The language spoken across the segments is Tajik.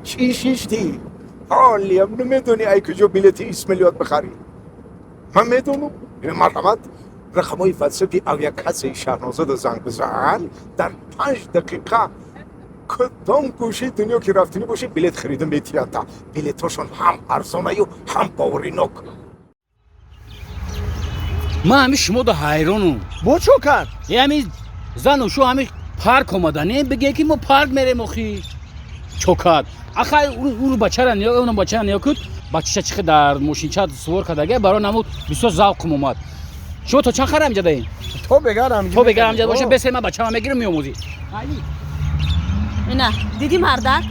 Чӣ шиштӣ? Ҳолиам намедонӣ ай куҷо билети Исмаилиёт бихарӣ? Ман медонам. Марҳамат, рақамҳои ватсапи авиакассаи Шаҳнозада занг бизан, дар 5 дақиқа кадом гӯшаи дунё ки рафтанӣ бошӣ, билет харида метиҳанда. Билетҳошон ҳам арзонаю, ҳам боваринок. Ман ҳами шумо да ҳайронум. Бо чо кард? Е, ҳами зану шу ҳами парк омада, не биге ки мо парк мерем. Охи, чо кард? Ахай, уну бачара ниё, уну бачара ниё куд. Бачаша чихе дар мошинча сувор кардага, барои намуд бисёр завқум омад. Шумо то чанд хара ҳамҷа даем? То бегар ҳамҷа. То бегар ҳамҷа боша. Бесе, ман бачама мегирам, меомӯзӣ. Ина диди, мардак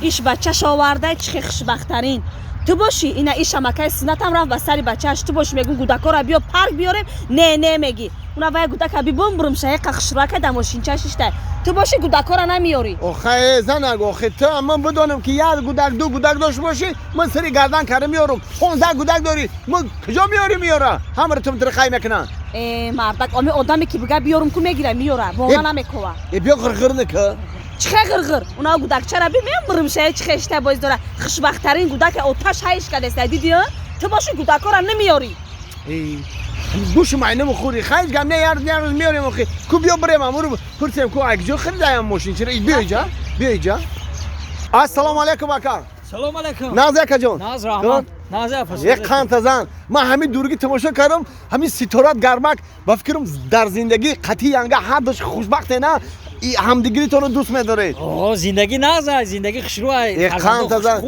иш бачаш оварда, чихе хушбахтарин. Ту бошӣ, ина иш амакаи суннатам рафт ба сари бачааш. Ту бошӣ, мегӯ гудакора биё парк биёрем, не, не мегӣ. Уна вай гудака бибум бурум шаеқа хушрака да мошинча шишта. Ту бошӣ, гудакора намеёрӣ. Охе, занак, охе, ту ман бидонам ки як гудак, ду гудак дошта бошӣ, ман сари гардан карда меёрам. 15 гудак дорӣ, ман куҷо меёрӣ? Меёра ҳамаро ту митрихай мекунанд. Э, мардак, оми одаме ки бига биёрум ку, мегира, меёра, бона намекова. Э, биё, ғирғир нака. Чихе ғирғир? Уна гудакчара би, мембурум шае чихе шита боз дора. Хушбахтарин гудака оташ ҳайш кардеста, диди? Ту бошӣ, гудакора намеёрӣ. Гӯши майна мехӯри. Хайр, гам не, яр яр рӯз меёрем. Охи, ку биё бирем, амуру пурсем ку ай куҷо харидаям мошин чира. Биё иҷа, биё иҷа. Ассалому алайкум, ака. Салом алайкум. Нағз, акаҷон? Нағз, раҳмат. Нағз, апа. Як қанта зан, ман ҳамин дургӣ тамошо кардам, ҳамин ситорат гармак. Ба фикрам, дар зиндагӣ қатъи янга ҳардуш хушбахте, на ҳамдигиритонро дӯст медоред. О, зиндагӣ нағз ай, зиндагӣ хушрӯ ай. Қанта зан,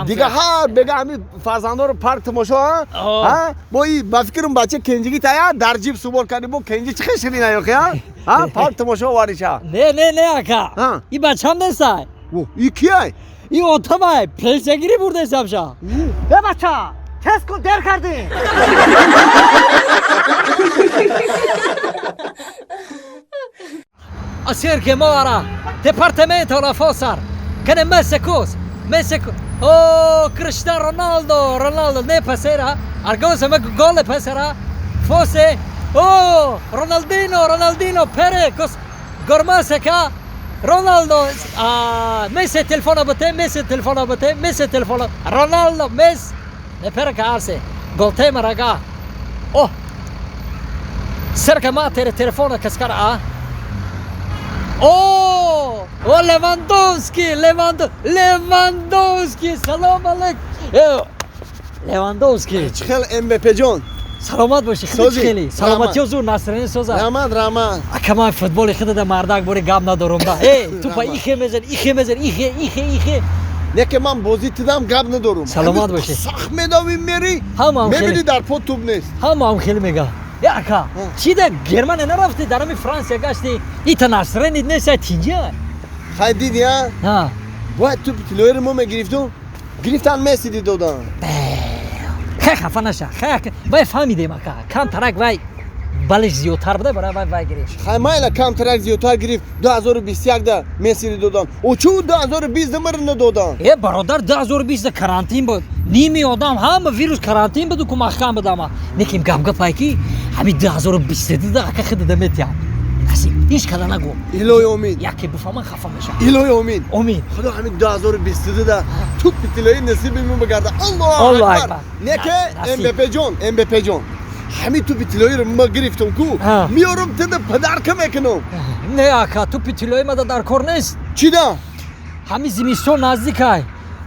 дига ҳар бега ҳамин фарзандоро парк тамошо а бо и ба фикрам бача кенҷигӣ тая дар ҷиб сувор кардӣ, бо кенҷи чӣ хел ширина ёхи а парк тамошо овариша. Не, не, не, ака, и бачам нестай. И кияй? И отамай, пенсиягирӣ бурдесамша. Э, бача, тез кун, дер кардӣ. A Sergio Mora, Departamento la Fossar, che ne messe cos, messe. Oh, Cristiano Ronaldo, Ronaldo ne passerà, Argosa ma gol passerà, fosse, oh, Ronaldinho, Ronaldinho, Pere, cos, Gormaseka, Ronaldo, ah, messe telefono a te, messe telefono a te, messe telefono, Ronaldo, mess, ne per case, gol tema raga, oh, Sergio Matere telefono cascara, ah. О, о, Левандовски, Левандовски, салом алейкум. Левандовски. Чӣ хел, МБП ҷон? Саломат бошӣ, хеле хеле. Саломатиё зур, насрини соза. Раҳмат, раҳмат. Ака, ман футболи худада, мардак, бори гап надорум да. Эй, тупа ихе мезан, ихе мезан, ихе, ихе, ихе. Не ки ман бозӣ тидам, гап надорум. Саломат бошӣ. Сахт медавӣ, мерӣ. Мебинӣ, дар по туп нест. Ҳамаам хеле мега. Е, ака, чӣ да Германия нарафтӣ, дар ҳами Франсия гаштӣ? Ита насренит нест, тинҷа. Хай, диди, а? Бояд тупи тиллоиро мо мегирифтум. Гирифтан, Месси додан. Хай, хафа наша. Хай, вай фаҳмидем, ака. Камтарак вай балеш зиёдтар буда, барои вай вай гирифт. Хай, майла, камтарак зиёдтар гирифт, 2021 да Мессиро додан. О, чӯ 2020 да мара надодан? Е, бародар, 2020 да карантин буд. Ними одам ҳама вирус карантин буду ку маҳкам буд ама. Неким гап гапай ки ҳами 2022 да, ака, хида метиҳам. Насиб, ҳеҷ када нагӯ. Илоҳи омин. Яке бифаҳман, хафа мешавам. Илоҳи омин. Омин. Худо ҳамин 2022 да тупи тиллоӣ насиби мо бигарда. Аллоҳу акбар. Не ки МБП ҷон, МБП ҷон, ҳамин тупи тиллоиро ма гирифтам ку, меёрам, тида подарка мекунам. Не, ака, тупи тиллоӣ мада дар кор нест. Чӣ да? Ҳамин зимистон наздикай,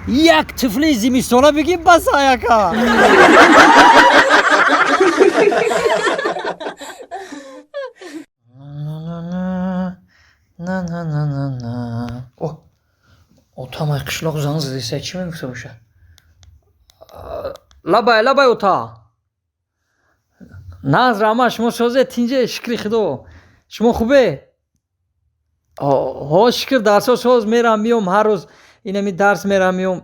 як тифли зимистона бигӣ, басай, ака. На на на на на. О, отамай қишлоқ занг задеса, чӣ мегуфта боша? Лабай, лабай, ота. Нағз, раҳмат, шумо созе, тинҷе? Шукри худо, шумо хубе? Ҳо, шукр, дарсо соз, мерам, миём, ҳар рӯз инами дарс мерам, миём.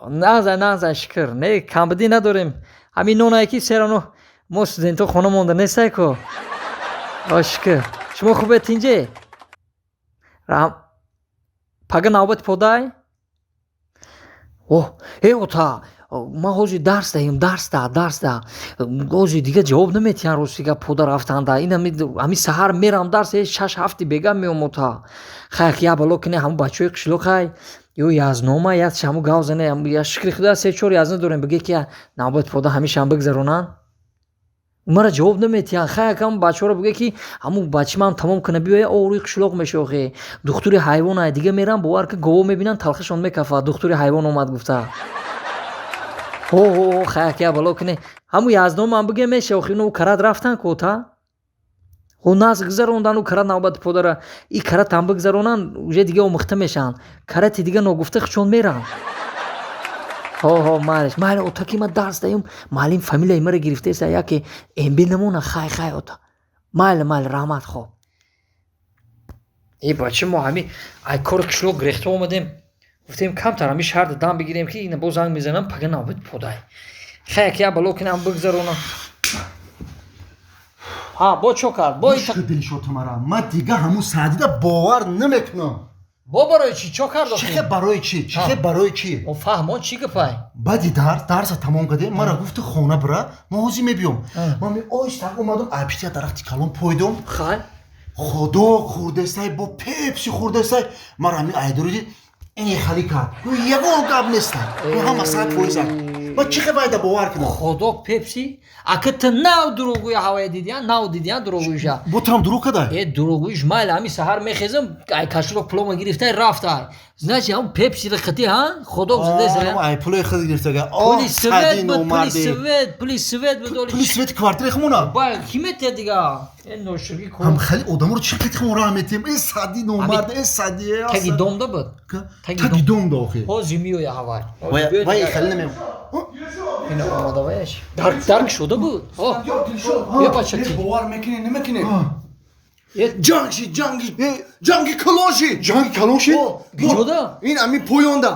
Нағзай, нағзай, шукр, не, камбудӣ надорем. Ҳамин нонае ки серано мо студентҳо хона монда нестай ко. О, шукр, шумо хубе, тинҷе? Пага навбати подай. О, э, ота. Ман ҳозир дарс даҳем, дарс да, дарс да. Ҳозир дига ҷавоб наметиҳан, рости гап, пода рафтанда. Ин ҳами саҳар мерам дарс, шаш ҳафти бега меом ота. Хай, я бало кине ҳамун бачаҳои қишлоқ ҳай, ё язнома, я ҳаму гав зане, я шукри худо се чор язна дорем, биге ки навбат пода ҳамешаам бигзаронанд. Мара ҷавоб наметиҳанд. Хай, акам бачаҳоро биге ки ҳамун бачи ман тамом кана биёя, орӯи қишлоқ мешохе. Духтури ҳайвон ай, дига мерам, бовар ки гово мебинанд, талхишон мекафад, духтури ҳайвон омад гуфта. Ҳо ҳо ҳо, хай, я бало кине ҳамун язномам биге мешохи, ино карат рафтан ку ота. Ҳо, наз гузарондан у карат навбати подара, и каратам бигзаронанд, уже дига омӯхта мешаванд. Карати дига ногуфта хучон меранд. Ҳо ҳо, майлаш, майла ота, ки ман дарс даём, муаллим фамилияи мара гирифтеса, яке МБ намона. Хай, хай ота, майла, майла, раҳмат, хоб. Э бача, мо ҳами ай кори қишлоқ гирехта омадем, гуфтем камтар ҳами шаҳрда дам бигирем, ки ина боз занг мезанам, пага навбати подай. Хай, як я бало кинам бигзаронам. Ҳа, бо чо кард? Бо Дилшод, мара ман дига ҳамун Саъдида бовар намекунам. Бо барои чӣ, чо кард? Чихе барои чӣ, чихе барои чӣ? О, фаҳмон, чӣ гапай? Баъди дарса тамом кардем, мара гуфти хона бира, ман ҳозир мебиём. Ман оҳиста омадам, ай пишти дарахти калон пойдом. Хай. Худо хӯрдестай, бо пепси хӯрдестай, мара ҳами айдуриди ини хали кард, ягон гап нестай, ҳама 100%. Ман чӣ хе вайда бовар кунам? Худо пепси, ака ту нав дурӯғгӯя ҳавая дидия, нав дидия дурӯғгӯиша. Бо турам дурӯғ кадай? Э, дурӯғгӯиш майла, ҳами саҳар мехезам, ай кашилок пулома гирифтай рафтай. Значит, ҳам пепсиро қити, ҳа, худо зидеса. Ай пулои худ гирифтага. Пули свет буд, пули свет, пули свет буд. Пули свет квартираи хумона. Ба ки метия дига? Э, ноширги. Ҳам хеле одаморо чӣ қити хумон раҳ метиҳем? Э, Сади номард, э, Сади. Таги домда буд. Таги домда охи. Ҳозир меоя ҳавай. Вай хеле намем. Ина омадаваяш. Дарк шуда буд. Е, бача, ти. Бовар мекунӣ, намекунӣ? Ҷанг шид, ҷанги, ҷанги калон шид. Ҷанги калон шид? Гиҷода? Ин ами поёнда.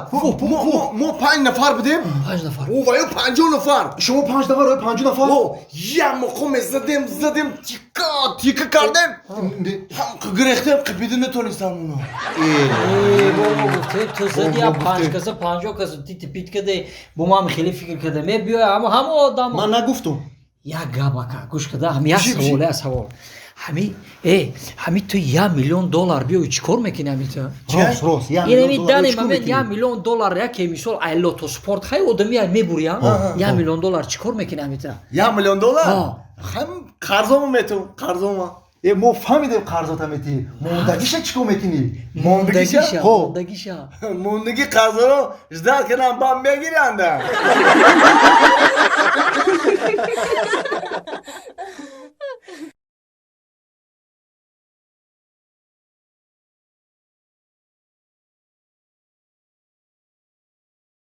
Мо панҷ нафар будем. Панҷ нафар. Ваю 50 нафар. Шумо панҷ нафар, ё 50 нафар? Як муқом задем, задем, тика, тика кардем. Ҳам гирехтем, қипида натонистам уно. Э, бо гуфтем, ту зади я панҷ каса, 50 каса, ти типит каде, бо ман хеле фикр кардам. Ме биё, ҳамо ҳамо одам. Ман нагуфтум. Як гап, ака, гӯш када, ҳами як савол, як савол. Ҳами э ҳами ту $1 миллион биёй, чӣ кор мекунӣ ҳами ту? Рост, рост, $1 миллион. Дани момент $1 миллион, яке мисол ай лото спорт, хай, одами ай мебурия, $1 миллион чӣ кор мекунӣ ҳами ту? $1 миллион? Ҳам қарзомо метум, қарзомо. Э, мо фаҳмидем, қарзота метиҳӣ, мондагиша чӣ кор мекунӣ? Мондагиша, мондагиша. Мондаги қарзоро ждать кардам, бам мегиранда.